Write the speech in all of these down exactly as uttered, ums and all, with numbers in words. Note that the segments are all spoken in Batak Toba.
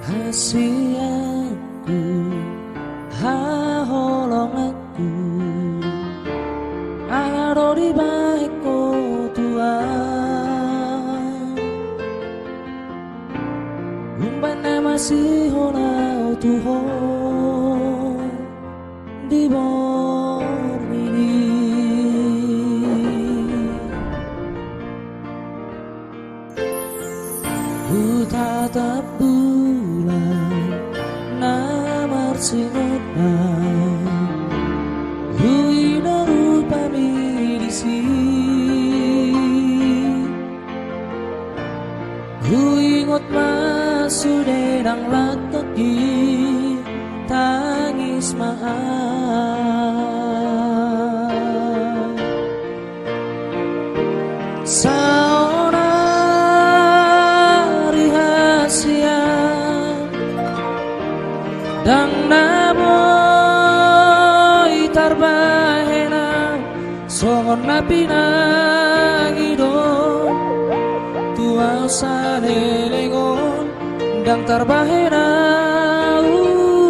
Hasianku, haholonganku, aha do dibahen Ho Tuhan? Umbahen na masihol au tu Ho di borngin i. Hutatap bulan na marsinondang, huida rupami disi. Huingot ma sude ndang langkangki, tangis ma au. Saonari hasian, ndang na boi tarbahen au, songon na pinangi do. Tu au saleleng on, ndang tarbahen au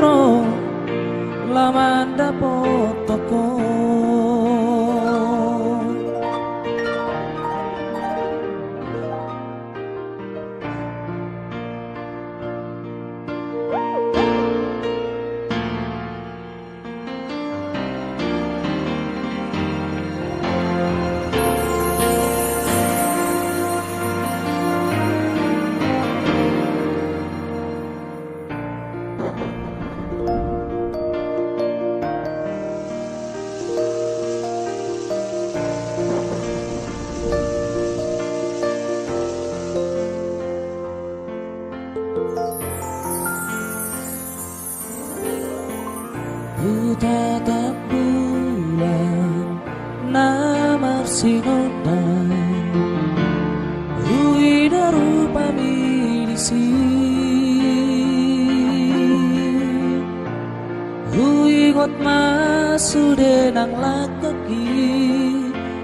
ro, laho mandapothon Ho. Hutatap bulan na marsinondang, huida rupami disi. Huingot ma sude ndang langkangki,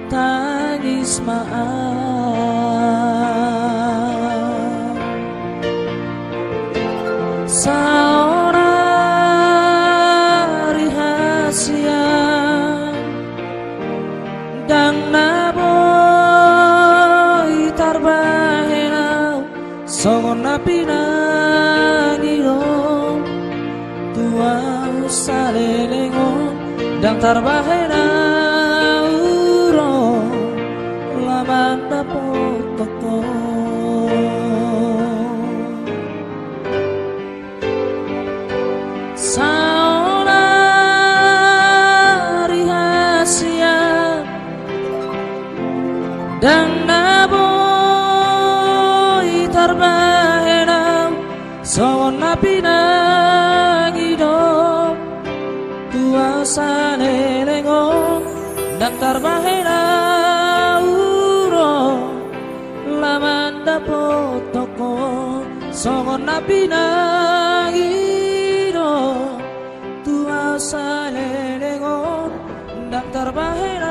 tangis ma au. Saonari hasian, ndang na boi tarbahen au, songon na pinangi do. Tu au saleleng on, ndang tarbahen au ro, laho mandapothon Ho. Saonari hasian, ndang na boi tarbahen au, songon na pinangi do. Tu au saleleng on, ndang tarbahen au ro, laho mandapothon Ho, songon na pinangi do. Tu au saleleng on, ndang tarbahen